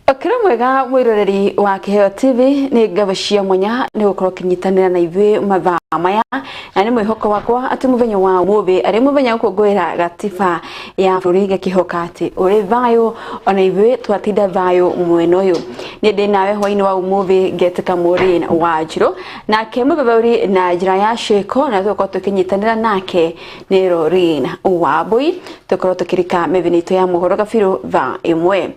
Ũkĩrĩ mwega mwĩroreri wa Kĩheo TV, nĩ ngabo cia mwanya nĩ gũkorwo ũkĩnyitanĩra na ithuĩ mathaa maya, na nĩ mwĩhoko wakwa atĩ mũthenya wa ũmũthĩ arĩ mũthenya gũkũngũĩra gatiba ya bũrũri, ngakĩhoka atĩ ũrĩ thayũ ona ithuĩ twatinda thayũ mwena ũyũ. Nĩ ndĩ nawe hwainĩ wa ũmũthĩ ngetĩka Maureen Wanjirũ, nake mũthathaũri na njĩra ya ciĩko na tũgũkorwo tũkĩnyitanĩra nake nĩ Lorraine Wambui, tũkorwo tũkĩrika mĩthenya itũ ya mohoro gabirũ thaa 1.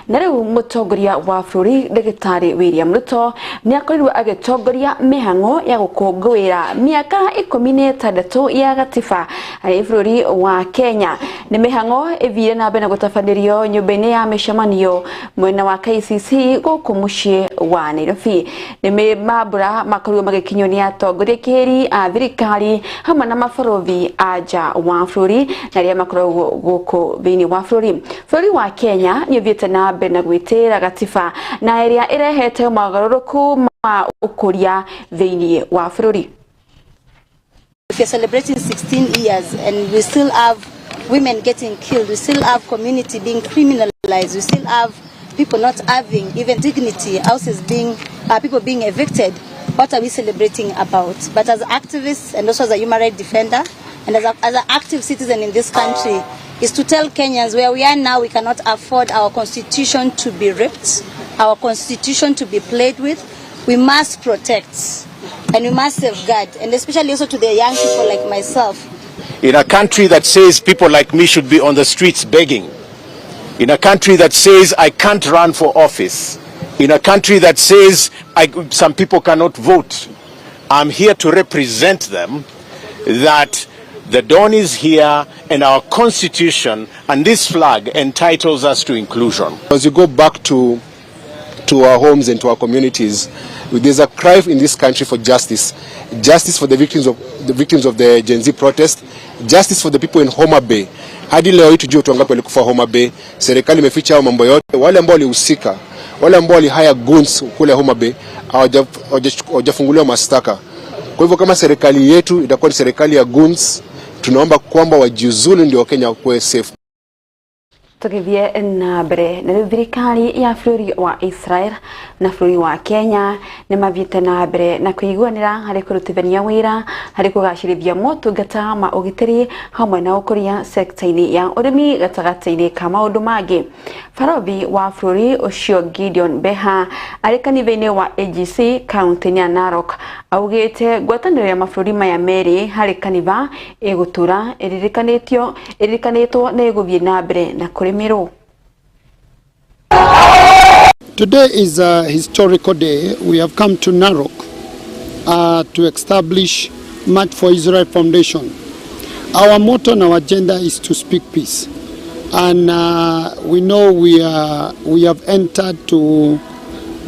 Na rĩu mũtongoria wa bũrũri Ndagĩtarĩ William Ruto nĩ akorirwo agĩtongoria mĩhang'o ya gũkũngũĩra mĩaka 16 ya gatiba harĩ bũrũri wa Kenya. Nĩ mĩhang'o ĩthire na mbere na gũtabanĩrio nyũmba-inĩ ya mĩcemanio mwena wa KICC gũkũ mũciĩ wa Nairobi. Nĩ mambura makorirwo magĩkinyio nĩ atongoria kĩhĩri a thirikari hamwe na mabũrũri a nja wa bũrũri na arĩa makoragwo gũkũ thĩinĩ wa bũrũri. Bũrũri wa Kenya nĩ ũthiĩte na mbere na gwĩtĩĩra gatiba na ĩrĩa ĩrehete mogarũrũku ma ũkũria thĩinĩ wa bũrũri. If you're celebrating 16 years and we still have women getting killed, we still have community being criminalized, we still have people not having even dignity, houses being, people being evicted, what are we celebrating about? But as activists and also as a human rights defender and as an active citizen in this country, is to tell Kenyans where we are now, we cannot afford our constitution to be ripped, our constitution to be played with. We must protect and we must safeguard, and especially also to the young people like myself. In a country that says people like me should be on the streets begging, in a country that says I can't run for office, in a country that says some people cannot vote, I'm here to represent them, that the dawn is here and our constitution and this flag entitles us to inclusion. As you go back to our homes and to our communities, there's a cry in this country for justice. Justice for the victims of the Gen Z protest, justice for the people in Homa Bay. Hadi leo hii tujue watu wangapi walikufa Homa Bay. Serikali imeficha hao mambo yote. Wale ambao walihusika, wale ambao walihire goons kule Homa Bay hawajafunguliwa mashtaka. Kwa hivyo kama serikali yetu itakuwa ni serikali ya goons, tunaomba kwamba wajiuzulu ndio Wakenya wakuwe safe. Tũgĩthiĩ na mbere na rĩu, thirikari ya bũrũri wa Israel na bũrũri wa Kenya nĩ mathiĩte na mbere na kũiguanĩra harĩ kũrutithania wĩra harĩ kũgacĩrithia motungata ma ũgitĩri hamwe na ũkũria sekta-inĩ ya ũrĩmi gatagatĩ-inĩ ka maũndũ mangĩ. Barothi wa bũrũri ũcio Gideon Beha arĩ kanitha-inĩ wa AGC kaunti-inĩ ya Narok augĩte ngwatanĩro ya mabũrũri maya merĩ harĩ kanitha ĩgũtũra ĩririkanĩtio ĩririkanĩtwo na ĩgũthiĩ na mbere na kũrĩmĩrwo. Today is a historical day. We have come to Narok to establish March for Israel Foundation. Our motto and our agenda is to speak peace. And we know we have entered to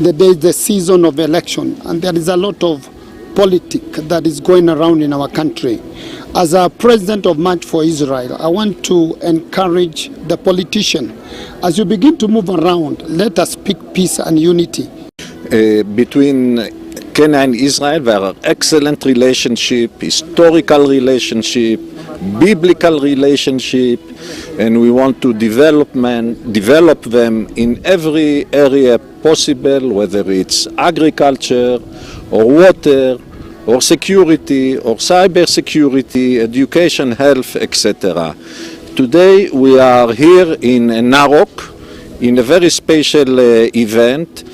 the day, the season of election, and there is a lot of politic that is going around in our country. As a president of March for Israel, I want to encourage the politician, as you begin to move around, let us speak peace and unity. Between Kenya and Israel, there are excellent relationship, historical relationship, biblical relationship, and we want to develop them in every area possible, whether it's agriculture or water or security or cyber security, education, health, etc. Today we are here in Narok in a very special event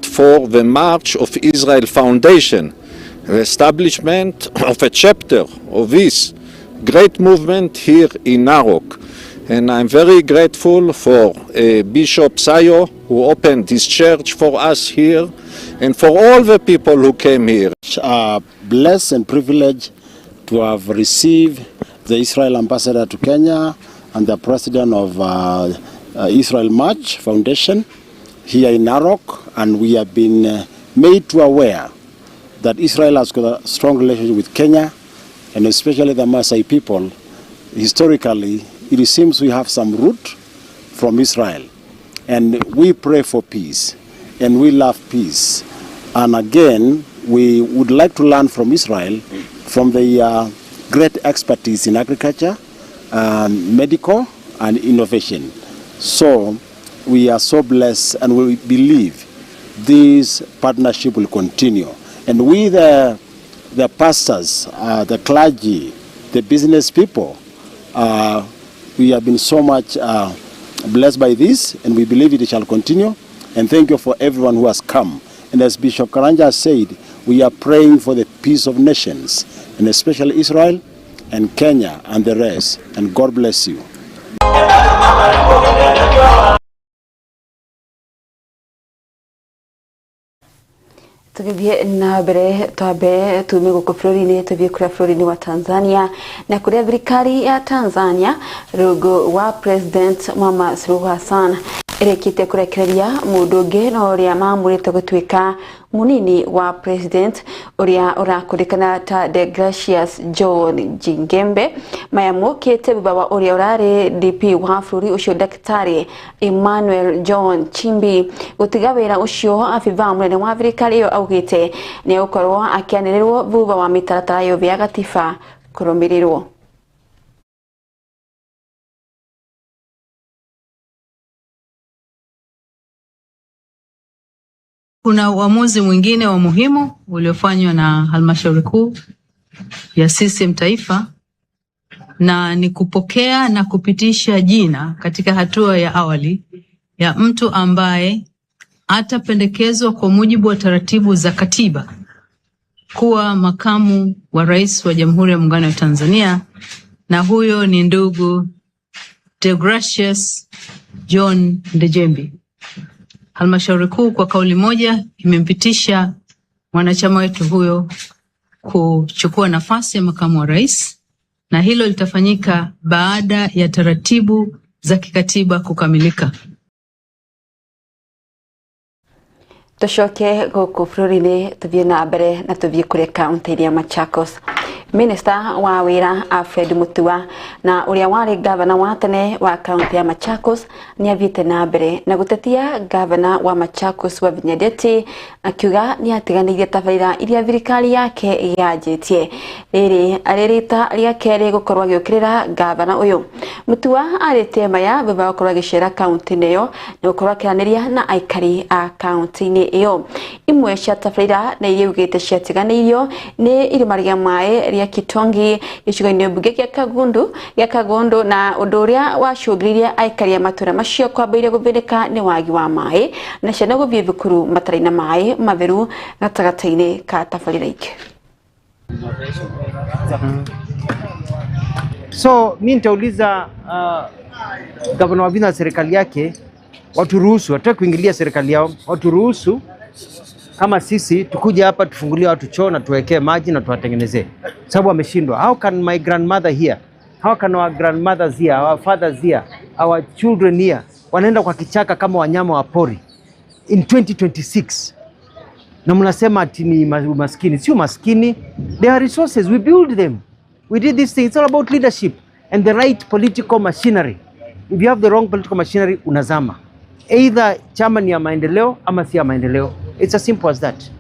for the March of Israel Foundation, the establishment of a chapter of this great movement here in Narok. And I'm very grateful for Bishop Sayo, who opened his church for us here, and for all the people who came here. Are blessed and privileged to have received the Israel ambassador to Kenya and the president of Israel March Foundation here in Narok, and we have been made to aware that Israel has got a strong relationship with Kenya, and especially the Maasai people. Historically, it seems we have some root from Israel, and we pray for peace, and we love peace. And again, we would like to learn from Israel, from the great expertise in agriculture, medical, and innovation. So We are so blessed and we believe this partnership will continue. And we, the pastors, the clergy, the business people, we have been so much blessed by this, and we believe it shall continue. And thank you for everyone who has come. And as Bishop Karanja said, we are praying for the peace of nations, and especially Israel and Kenya and the rest. And God bless you. Tugithie na mbere twambe tume guku bũrũri-inĩ tuthiĩ kũrĩa bũrũri-inĩ wa Tanzania na kũrĩa thirikari ya Tanzania rungu wa President Mama Suluhu Hassan ĩrĩkĩtie kũrekereria mũndũ ũngĩ na ũrĩa mamũrĩte gũtuĩka munini wa president ũrĩa ũrakũrĩkana ta Degracious John Jingembe. Maya mokĩte thutha wa ũrĩa ũrarĩ DP wa bũrũri ũcio Daktari Emmanuel John Chimbi gũtiga wĩra ũcio. Abithaa mũnene wa thirikari ĩyo augĩte nĩ egũkorwo akĩanĩrĩrwo thutha wa mĩtaratara yothe ya gatiba kũrũmĩrĩrwo. Kuna uamuzi mwingine wa muhimu uliofanywa na Halmashauri Kuu ya CCM Taifa, na ni kupokea na kupitisha jina katika hatua ya awali ya mtu ambaye atapendekezwa kwa mujibu wa taratibu za katiba kuwa makamu wa rais wa Jamhuri ya Muungano wa Tanzania, na huyo ni ndugu Deogratius John Ndejembi. Halmashauri Kuu kwa kauli moja imempitisha mwanachama wetu huyo kuchukua nafasi ya makamu wa rais, na hilo litafanyika baada ya taratibu za kikatiba kukamilika. Tucoke gũkũ bũrũri-inĩ tuthiĩ na mbere na tuthiĩ kũrĩa kaunti ya Machakos. Minister wa wĩra Alfred Mutua na ũrĩa warĩ gavana wa tene wa kaunti ya Machakos nĩ athiĩte na mbere na gũtetia gavana wa Machakos Wavinya Ndeti akiuga nĩ atiganĩirie tabarĩra iria thirikari yake yanjĩtie. Rĩrĩ arĩ rita rĩa kerĩ gũkorwo agĩũkĩrĩra gavana ũyũ. Mutua arĩtie maya thutha wa gũkorwo agĩcera kaunti-inĩ ĩyo na gũkorwo akĩaranĩria na aikari a kaunti-inĩ ĩyo. Imwe cia tabarĩra na iria augĩte ciatiganĩirio nĩ irima rĩa maĩ rĩa Kitongi gĩcigo-inĩ mbunge gĩa Kagundu na ũndũ ũrĩa wacũngĩrĩirie aikari a matũũra macio kwambĩrĩria gũthĩnĩka nĩ wagi wa maĩ na ciana gũthiĩ thukuru matarĩ na maĩ matheru gatagatĩ-inĩ ka tabarĩra ingĩ. So mi nitauliza gavana Wavinya na serikali yake waturuhusu, wataki kuingilia serikali yao, waturuhusu kama sisi tukuja hapa tufungulie watu choo na tuwekee maji na tuwatengenezee, sababu wameshindwa. How can my grandmother here, how can our grandmothers here, our fathers here, our children here wanaenda kwa kichaka kama wanyama wa pori in 2026 na mnasema ati ni umaskini? Sio maskini, there are resources, we build them, we did this thing. It's all about leadership and the right political machinery. If you have the wrong political machinery, unazama. Either chama ni ya maendeleo ama si ya maendeleo. It's as simple as that.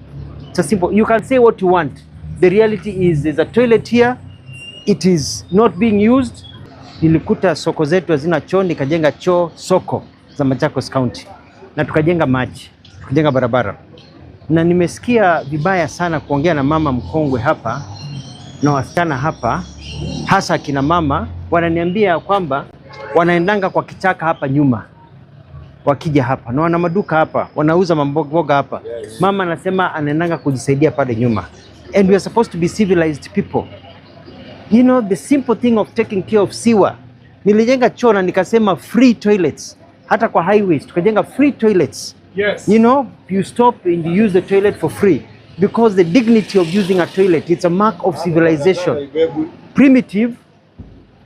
It's as simple. You can say what you want. The reality is there's a toilet here. It is not being used. Nilikuta soko zetu hazina choo, nikajenga choo soko za Machakos County. Na tukajenga maji, tukajenga barabara. Na nimesikia vibaya sana kuongea na mama mkongwe hapa na wasichana hapa, hasa kina mama, wananiambia kwamba wanaendanga kwa kichaka hapa nyuma wakija hapa na wana maduka hapa, wanauza mamboga hapa. Yes. Mama anasema anaendanga kujisaidia pale nyuma. And we are supposed to be civilized people. You know, the simple thing of taking care of sewer. Nilijenga choo na nikasema free toilets. Hata kwa highways tukajenga free toilets. Yes. You know, you stop and you use the toilet for free because the dignity of using a toilet, it's a mark of civilization. Primitive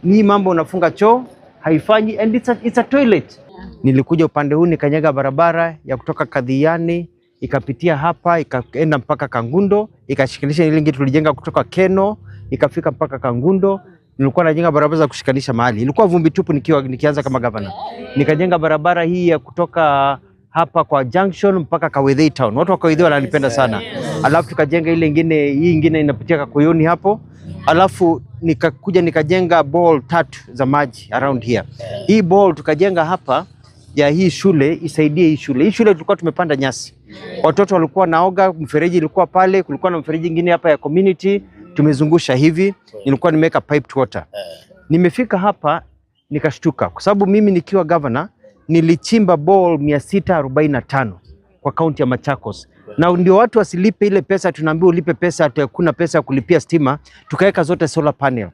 ni mambo unafunga choo haifanyi, and it's a toilet. Nilikuja upande huu nikanyaga barabara ya kutoka Kadhiani ikapitia hapa ikaenda mpaka Kangundo, ikashikilisha ile ingine tulijenga kutoka Keno ikafika mpaka Kangundo. Nilikuwa najenga barabara za kushikanisha mahali, ilikuwa vumbi tupu nikianza kama gavana. Nikajenga barabara hii ya kutoka hapa kwa junction mpaka Kawethei town. Watu wa Kawethei wananipenda sana. Alafu tukajenga ile ingine, hii ingine inapitia Kakuyuni hapo. Alafu nikakuja nikajenga ball 3 za maji around here. Hii ball tukajenga hapa ya hii shule isaidie hii shule. Hii shule tulikuwa tumepanda nyasi, watoto walikuwa naoga, mfereji ilikuwa pale, kulikuwa na mfereji ingine hapa ya community, tumezungusha hivi, nilikuwa nimeweka piped water. Nimefika hapa nikashtuka, kwa sababu mimi nikiwa governor nilichimba bore 645 kwa kaunti ya Machakos, na ndio watu wasilipe ile pesa, tunaambiwa ulipe pesa, hakuna pesa ya kulipia stima, tukaweka zote solar panel.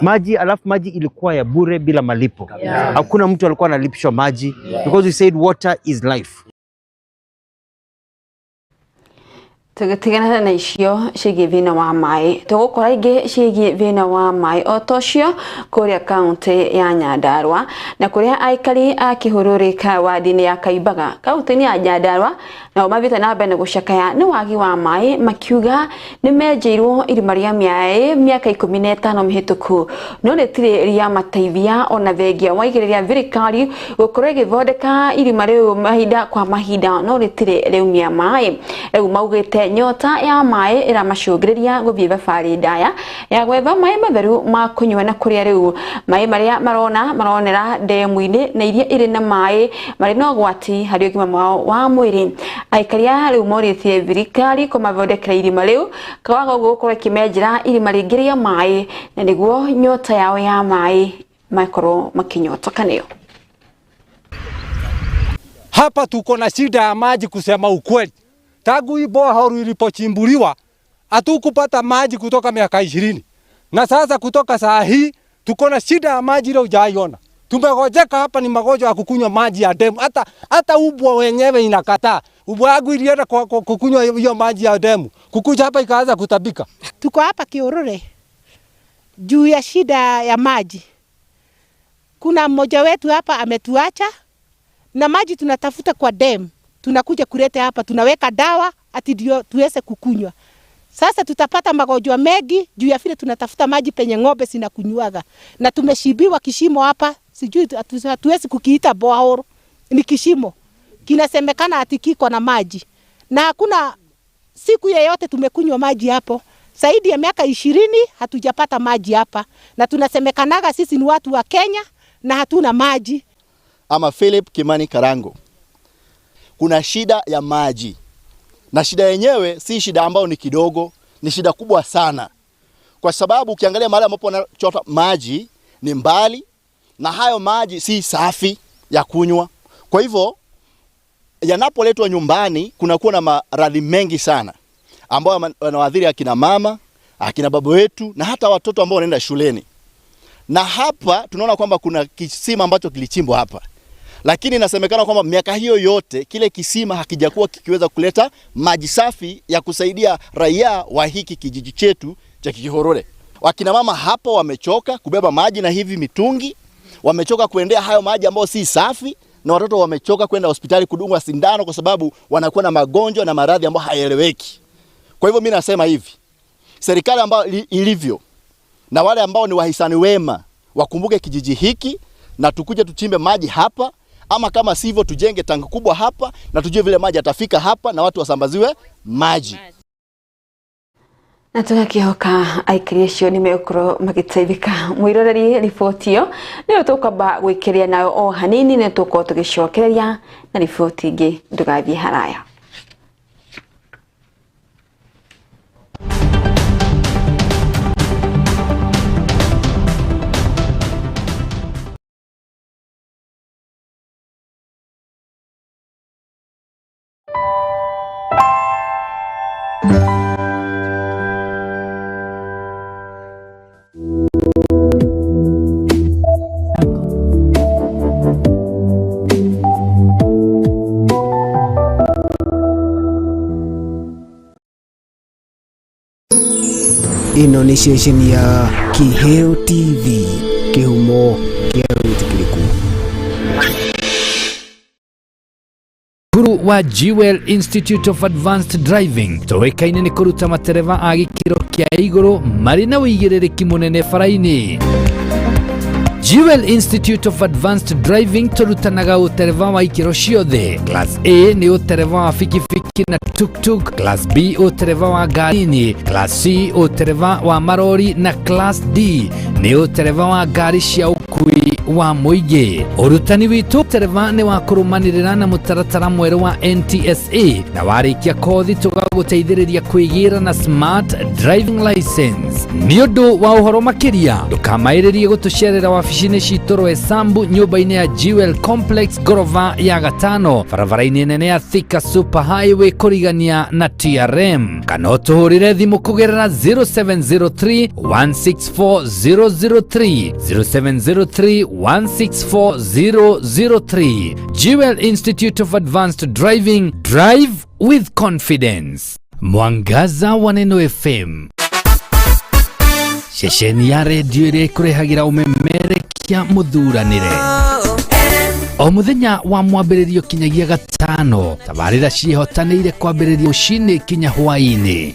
Maji, alafu maji ilikuwa ya bure bila malipo. Hakuna mtu alikuwa analipishwa maji because we said water is life. Tũgĩtigana na icio ciĩgiĩ thĩna wa maĩ, tũgũkora ingĩ ciĩgiĩ thĩna wa maĩ o ta ũcio kũrĩa kaũntĩ ya Nyandarua, na kũrĩa aikari a Kĩhũrũrĩ wadi-inĩ ya Kaimbaga kaũntĩ-inĩ ya Nyandarua nao mathiĩte na mbere na gũcakaya nĩ wagi wa maĩ, makiuga nĩ menjeirwo irima rĩa maĩ mĩaka 15 mĩhĩtũku no rĩtirĩ rĩamateithia, ona thengia wa igĩrĩ rĩa thirikari gũkorwo ĩgĩthondeka irima rĩu mahinda kwa mahinda no rĩtirĩ rĩaumia maĩ. Rĩu maugĩte nyota ya maĩ ĩramacũngĩrĩria gũthiĩ thabarĩ ndaya ya gwetha maĩ matheru ma kũnyua, na kũrĩa rĩu maĩ marĩa marona maronera ndemu-inĩ na iria irĩ na maĩ marĩ na ũgwati harĩ ũgima wao wa mwĩrĩ. Aikari aya rĩu morĩtie thirikari kũmathondekera irima rĩu kwaga ũguo gũkorwo ĩkĩmenjera irima rĩngĩ rĩa maĩ, na nĩguo nyota yao ya maĩ makorwo makĩnyotoka nĩyo. Hapa tuko na shida ya maji, kusema ukweli. Tangu hii borehole ilipochimbuliwa hatukupata maji kutoka miaka 20. Na sasa kutoka saa hii tuko na shida ya maji ile hujaiona. Tumegojeka hapa, ni magonjwa ya kukunywa maji ya demu. Hata ubwa wenyewe inakataa. Ubwa yangu ilienda kukunywa hiyo maji ya demu. Kukuja hapa ikaanza kutabika. Tuko hapa Kihurure juu ya shida ya maji. Kuna mmoja wetu hapa ametuacha na maji tunatafuta kwa demu. Tunakuja kuleta hapa, tunaweka dawa ati ndio tuweze kukunywa. Sasa tutapata magonjwa mengi juu ya vile tunatafuta maji penye ng'ombe zinakunywaga. Na tumeshibiwa kishimo hapa, sijui hatuwezi kukiita borehole, ni kishimo. Kinasemekana ati kiko na maji. Na hakuna siku yeyote tumekunywa maji hapo. Zaidi ya miaka 20 hatujapata maji hapa. Na tunasemekanaga sisi ni watu wa Kenya na hatuna maji. Ama Philip Kimani Karango. Kuna shida ya maji. Na shida yenyewe si shida ambayo ni kidogo, ni shida kubwa sana. Kwa sababu ukiangalia mahali ambapo wanachota maji ni mbali, na hayo maji si safi ya kunywa. Kwa hivyo yanapoletwa nyumbani kunakuwa na maradhi mengi sana ambayo yanawadhiri akina mama, akina baba wetu na hata watoto ambao wanaenda shuleni. Na hapa tunaona kwamba kuna kisima ambacho kilichimbwa hapa. Lakini inasemekana kwamba miaka hiyo yote kile kisima hakijakuwa kikiweza kuleta maji safi ya kusaidia raia wa hiki kijiji chetu cha Kihurure. Wakina mama hapo wamechoka kubeba maji na hivi mitungi, wamechoka kuendea hayo maji ambayo si safi, na watoto wamechoka kwenda hospitali kudungwa sindano kwa sababu wanakuwa na magonjwa na maradhi ambayo hayaeleweki. Kwa hivyo mimi nasema hivi, serikali ambayo ilivyo na wale ambao ni wahisani wema wakumbuke kijiji hiki na tukuje tuchimbe maji hapa, ama kama sivyo tujenge tanki kubwa hapa na tujue vile maji atafika hapa na watu wasambaziwe maji. Na tũgakĩhoka aikari acio nĩ megũkorwo magĩteithĩka. Mwĩroreri riboti ĩyo nĩyo tũkwamba gwĩkĩria nayo o hanini, nĩ tũgũkorwo tũgĩcokereria na riboti ĩngĩ, ndũgathiĩ haraya. Ĩno nĩ ceceni ya Kiheo TV, kĩhumo kĩa wĩtĩkĩrĩku. Cukuru wa Jewel Institute of Advanced Driving toĩkaine nĩ kũruta matereba a gĩkĩro kĩa igũrũ marĩ na ũigĩrĩrĩki mũnene bara-inĩ. Jewel Institute of Advanced Driving tũrutanaga ũtereba wa ikĩro ciothe. Class A nĩ ũtereba wa bikibiki na tuk-tuk, Class B ũtereba wa ngari, Class C ũtereba wa marori na Class D nĩ ũtereba wa ngari cia ũkuui. Ũkui wa mũingĩ. Ũrutani witũ tereva nĩ wa kũrũmanĩrĩra na mũtaratara mwerũ wa NTSA na warĩkia kothi tũgagũteithĩrĩria kwĩgĩra na smart driving license. Nĩ ũndũ wa ũhoro makĩria ndũkamaĩrĩrie gũtũcerera wabici-inĩ citũ Roysambu nyũmba-inĩ ya Jewel Complex ngorova ya gatano barabara-inĩ nene ya Thika Super Highway kũrigania na TRM, kana ũtũhũrĩre thimũ kũgerera 0703 164 003 0703 164 003. Jewel Institute of Advanced Driving, drive with confidence. Mwangaza wa Neno FM, ceceni ya redio ĩrĩa ĩkũrehagĩra ũmemerekia mũthuranĩre o mũthenya wa mwambĩrĩrio kinyagia gatano. Tabarĩra ciĩhotanĩire kwambĩrĩria rũcinĩ kinya hwaĩ-inĩ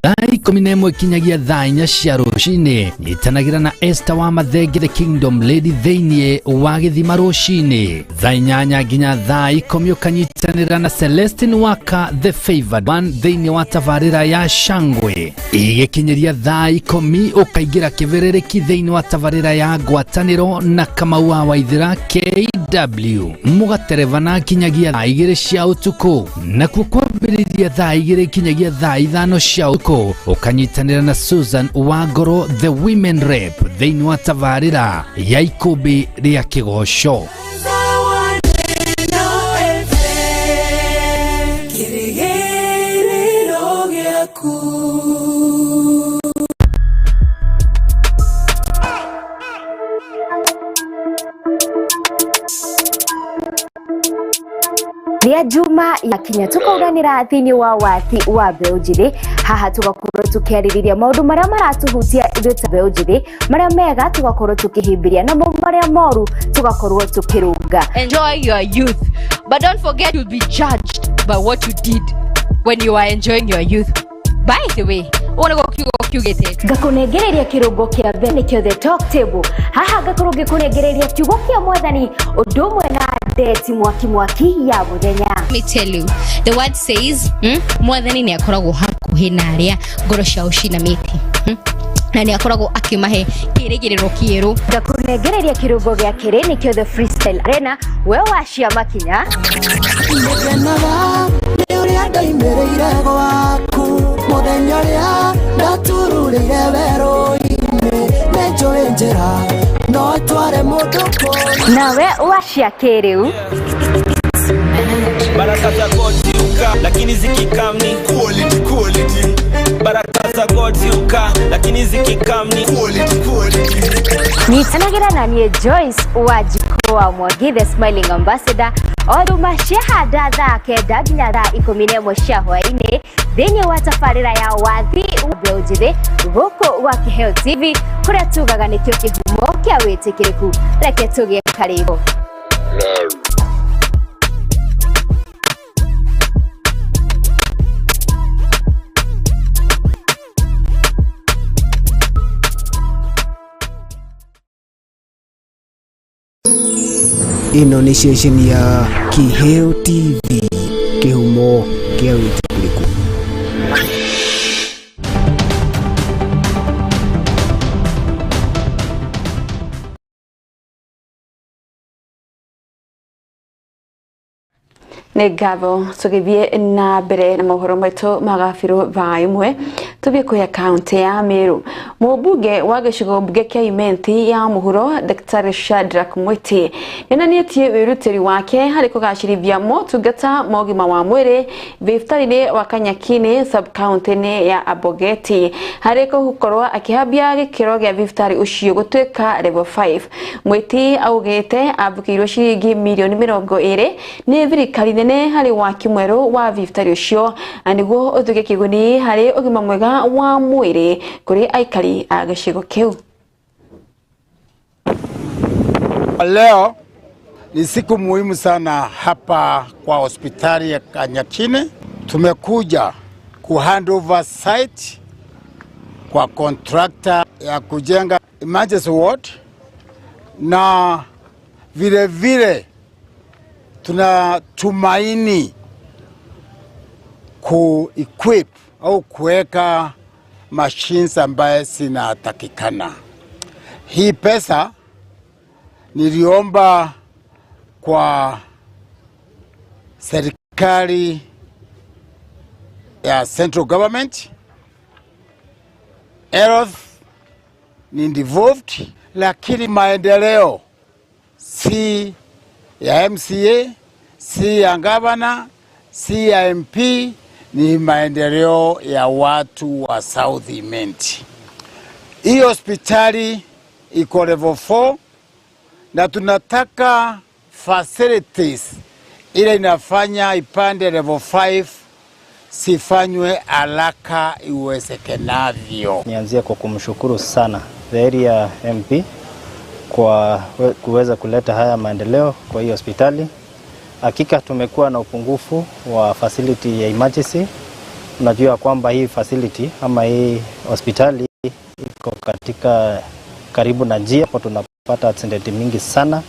thaa 11 kinyagia thaa 4 cia rũcinĩ. Nyitanagĩra na Esther wa Mathenge the Kingdom Lady thĩinĩ wa gĩthima rũcinĩ thaa 8 nginya thaa 10 ũkanyitanĩra na Celestine Waka the Favored One thĩinĩ wa tabarĩra ya Shangwe. Igĩkinyĩria thaa 10 ũkaingĩra kĩbĩrĩrĩki thĩinĩ wa tabarĩra ya ngwatanĩro na Kamau wa Waithera KW mũgaterebana kinyagia thaa 2 cia ũtukũ, nakuo kwambĩrĩria thaa 2 kinyagia thaa 5 cia ũtukũ ũkanyitanĩra na Susan Wangoro the Women Rep thĩinĩ wa tabarĩra ya ikũmbĩ rĩa kĩgoco. Rĩa Juma ya kinya tukauranĩra thĩinĩ wa wathi wa mbeũ njĩthĩ. Haha tugakorwo tũkĩarĩrĩria maũndũ marĩa maratuhutia ithuĩ ta mbeũ njĩthĩ, marĩa mega tugakorwo tũkĩhĩmbĩria, namo marĩa moru tugakorwo tũkĩrũnga. Enjoy your youth, but don't forget you'll be judged by what you did when you are enjoying your youth. By the way, ngakũnengereria kĩrũngo kĩa mbere nĩkĩo The Talk Table. Haha ngakorwo ngĩkũnengereria kiugo kĩa mwathani ũndũ ũmwe na ndeti mwaki mwaki ya mũthenya. Let me tell you, the word says mwathani nĩ akoragwo hakuhĩ na arĩa ngoro ciao cinamĩte, na nĩ akoragwo akĩmahe kĩrĩgĩrĩro kĩerũ. Ngakũnengereria kĩrũngo gĩa kerĩ nĩkĩo The Freestyle Arena, we wacia makinya. Ngenaga nĩ ũrĩa ndoimĩrĩire gwaku mũthenya ũrĩa ndatururĩire werũ-inĩ, nĩnjũĩ njĩra no tware mũndũ kũndũ. Nawe wacia kĩrĩu. Baraka za God ziuka, lakini zikikam ni quality quality. Baraka za God ziuka, lakini zikikam ni quality quality. Nyitanagĩra na niĩ Joyce Wanjikũ wa Mwangi the Smiling Ambassador o Juma ciahanda thaa 9 nginya thaa 11 cia hwaĩ-inĩ thĩinĩ wa tabarĩra ya wathi wa mbeũ njĩthĩ gũkũ gwa Kĩheo TV, kũrĩa tugaga nĩkĩo kĩhumo kĩa wĩtĩkĩrĩku. Reke tũgĩe karibu. Ĩno nĩ ceceni ya Kĩheo TV, kĩhumo kĩa wĩtĩkĩrĩku. Nĩ ngatho tũgĩthiĩ na mbere na mohoro maitũ magabirwo thaa 1 tũthiĩ kũrĩa kaunti ya Meru. Mũmbunge wa gĩcigo mbunge kĩa Imenti ya mũhuro Dr. Shadrack Mwiti nĩonanĩtie wĩrutĩri wake harĩ kũgacĩrithia motungata ma ũgima wa mwĩrĩ thibitarĩ-inĩ wa Kanyakini sub-county-inĩ ya Abogeti harĩ gũkorwo akĩhambia gĩkĩro gĩa thibitarĩ ũcio gũtuĩka level 5. Mwiti augĩte ambũkĩirwo ciringi mirioni 20 nĩ thirikari nene harĩ waki mwerũ wa thibitarĩ ũcio na nĩguo ũtuĩke kĩguni harĩ ũgima mwega wa mwĩrĩ kũrĩ aikari a gĩcigo kĩu. Leo ni siku muhimu sana hapa kwa hospitali ya Kanyakine. Tumekuja ku hand over site kwa contractor ya kujenga emergency ward, na vile vile tunatumaini ku equip au kuweka machines ambaye zinatakikana. Hii pesa Niliomba kwa serikali ya central government, health ni devolved, lakini maendeleo si ya MCA, si ya gavana, si ya MP, ni maendeleo ya watu wa South Imenti. Hii hospitali iko level 4 na tunataka facilities ile inafanya ipande level 5 zifanywe haraka iwezekanavyo. Nianzie kwa kumshukuru sana the area MP kwa kuweza kuleta haya maendeleo kwa hii hospitali. Hakika tumekuwa na upungufu wa facility ya emergency. Unajua kwamba hii facility ama hii hospitali iko katika karibu na njia, hapo tunapata accident mingi sana,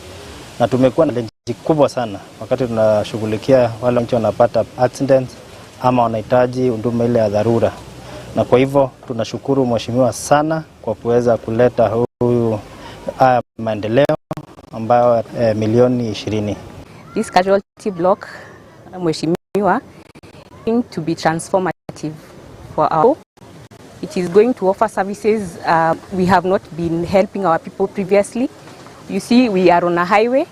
na tumekuwa na challenge kubwa sana wakati tunashughulikia wale wananchi wanapata accidents ama wanahitaji huduma ile ya dharura, na kwa hivyo tunashukuru mheshimiwa sana kwa kuweza kuleta huyu haya maendeleo ambayo milioni 20. This casualty block, Mheshimiwa, going to be transformative for our It is going to offer services we have not been helping our people previously. You see, we are on a highway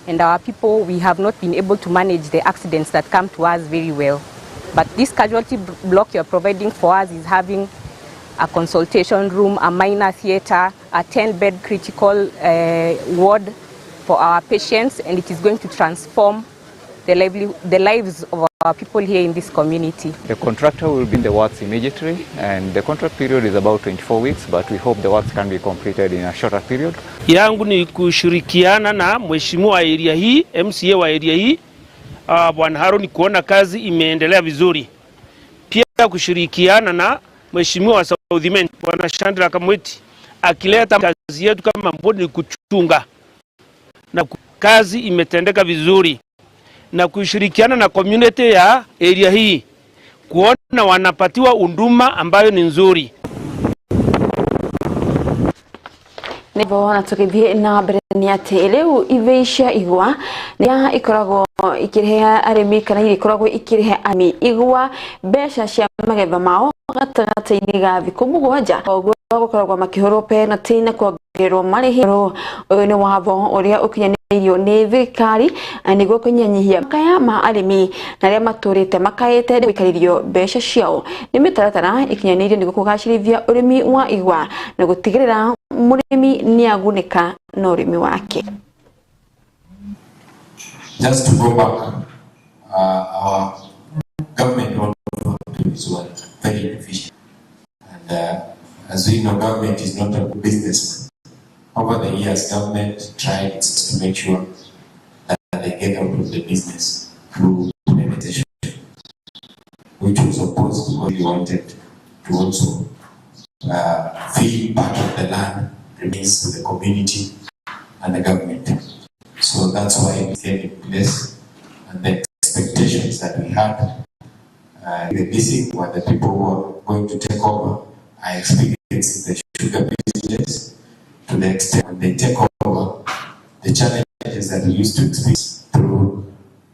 and our people, we have not been able to manage the accidents that come to us very well. But this casualty block you're providing for us is having a consultation room, a minor theater, a 10-bed critical ward for our patients, and it is going to transform the lives of our people here in this community. The contractor will begin the works immediately, and the contract period is about 24 weeks, but we hope the works can be completed in a shorter period. Yangu ni kushirikiana na mheshimiwa wa area hii, MCA wa area hii, Bwana Harun, kuona kazi imeendelea vizuri. Pia kushirikiana na mheshimiwa wa South Imenti Bwana Chandra Kamweti akileta kazi yetu kama bodi ni kuchunga na kazi imetendeka vizuri, na kushirikiana na community ya area hii kuona wanapatiwa huduma ambayo ni nzuri. Nĩguo na tũgĩthiĩ na mbere nĩ atĩ rĩu ithĩi cia igwa nĩ ikoragwo ikĩrĩhe arĩmi kana iria ikoragwo ikĩrĩhe arĩmi igwa mbeca cia magetha mao gatagatĩ-inĩ ga thikũ 7, ũguo gũkoragwo makĩhũrwo penalty na kuongererwo marĩhi. Ũyũ nĩ watho ũrĩa ũkinyanĩirio nĩ thirikari nĩguo kũnyihanyihia makaya ma arĩmi na arĩa matũrĩte makaĩte gũikarĩrio mbeca ciao. Nĩ mĩtaratara ĩkinyanĩirio nĩguo kũgacĩrithia ũrĩmi wa igwa na gũtigĩrĩra mũrĩmi nĩ agunĩka na ũrĩmi wake. Just to go back, our government factories were very inefficient. And as we know, government is not a good businessman. Over the years, government tried to make sure that they get out of the business through privatization, which was opposed because we wanted to also feel part of the land remains to the community and the government. So that's why it came in place, and the expectations that we had, the leasing were the people who are going to take over are experienced in the sugar business to the extent when they take over, the challenges that we used to experience through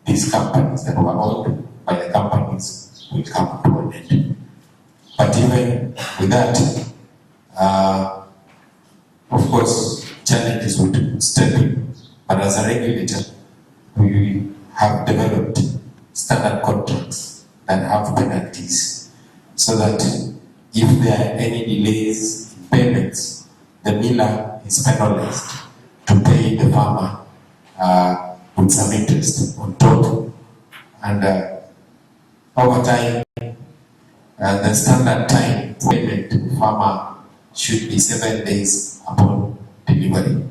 these companies that were owned by the companies will come to an end. But even with that, of course, challenges would step in. But as a regulator, we have developed standard contracts that have penalties so that if there are any delays in payments, the miller is penalized to pay the farmer with some interest on top. And over time, the standard time for payment to the farmer should be 7 days upon delivery.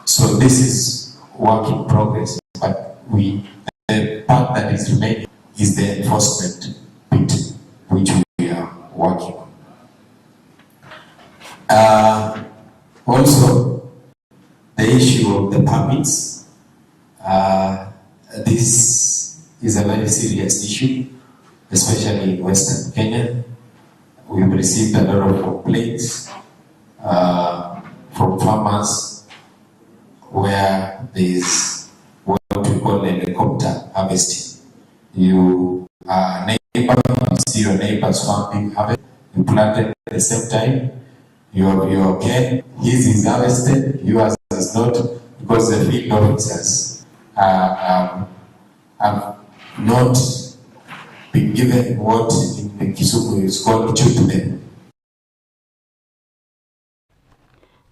So this is work in progress, but the part that is remaining is the enforcement bit, which we are working on. Also, the issue of the permits, this is a very serious issue, especially in Western Kenya. We've received a lot of complaints from farmers where there is what we call helicopter harvesting. You are a neighbor, you see your neighbor's farm being harvested, you planted at the same time, your cane, his is harvested, yours is not, because the field officers have not been given what in Kisumu is called chutney.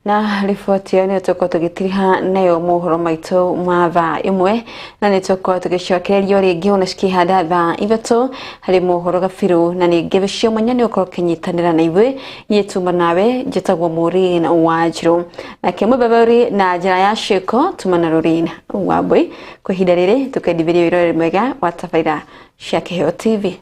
Na riboti ĩyo nĩyo tũkorwo tũgĩtiriha nayo mohoro maitũ ma thaa ĩmwe, na nĩ tũkorwo tũgĩcokererio rĩngĩ ona cikĩhanda thaa 3 harĩ mohoro gabiru, na nĩ ngebe cia mwanya nĩ ũkorwo ũkĩnyitanĩra na ithuĩ. Niĩ tuma nawe njĩtagwo Maureen Wanjiru, nake mũbeberĩ na njĩra ya ciĩko tuma na Lorraine Wambui. Kwa ihinda rĩrĩ tũkendithĩria wĩroreri mwega wa tabarĩra cia Kĩheo TV.